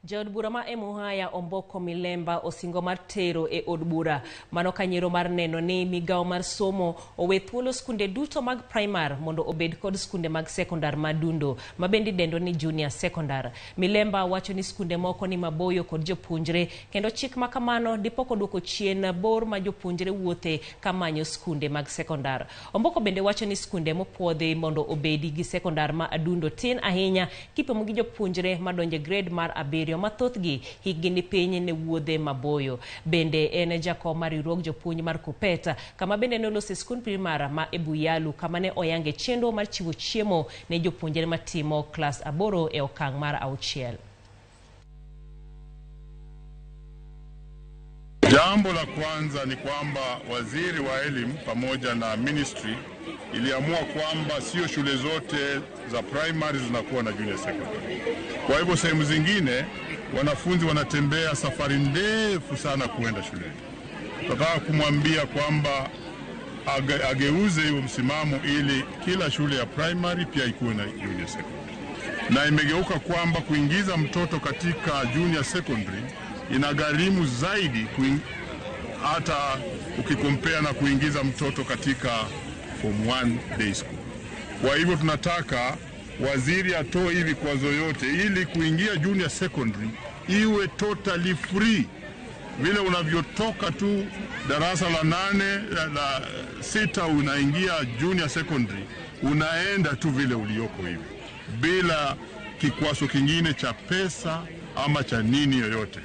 Jaod bura ma Emuhaya Omboko Milemba osingo mar tero e od bura mano kanyiero mar neno ni migawo mar somo owe thuolo skunde duto mag primar mondo obed kod skunde mag sekondar madundo ma bende idendo ni junior secondar. Milemba wacho ni skunde moko ni maboyo kod jopuonjre kendo chik ma kamano dipo koduoko chien bor ma jopuonjre wuothe ka manyo skunde mag sekondar. Omboko bende wacho ni skunde mopuodhi mondo obedi gi sekondar ma adundo tin ahinya kipimo gi jopuonjre madonjo e grade mar 7 ma thothgi hikgi ni piny ne wuodhe maboyo. Bende en jakom mar riwruog jopuonj mar KUPPET kama bende nolose skund primar ma Ebuyalu kama ne oyange chenro mar chiwo chiemo ne jopuonjre matimo klas 8 e okang' mar 6. Jambo la kwanza ni kwamba waziri wa elimu pamoja na ministry iliamua kwamba sio shule zote za primary zinakuwa na junior secondary. Kwa hivyo sehemu zingine wanafunzi wanatembea safari ndefu sana kuenda shuleni. Tunataka kumwambia kwamba ageuze hiyo msimamo ili kila shule ya primary pia ikuwe na junior secondary. Na imegeuka kwamba kuingiza mtoto katika junior secondary inagharimu zaidi hata ukikompea na kuingiza mtoto katika form 1 day school. Kwa hivyo tunataka waziri atoe hivi vikwazo yote ili kuingia junior secondary iwe totally free. Vile unavyotoka tu darasa la 8, la 6 unaingia junior secondary, unaenda tu vile ulioko hivi bila kikwazo kingine cha pesa ama cha nini yoyote.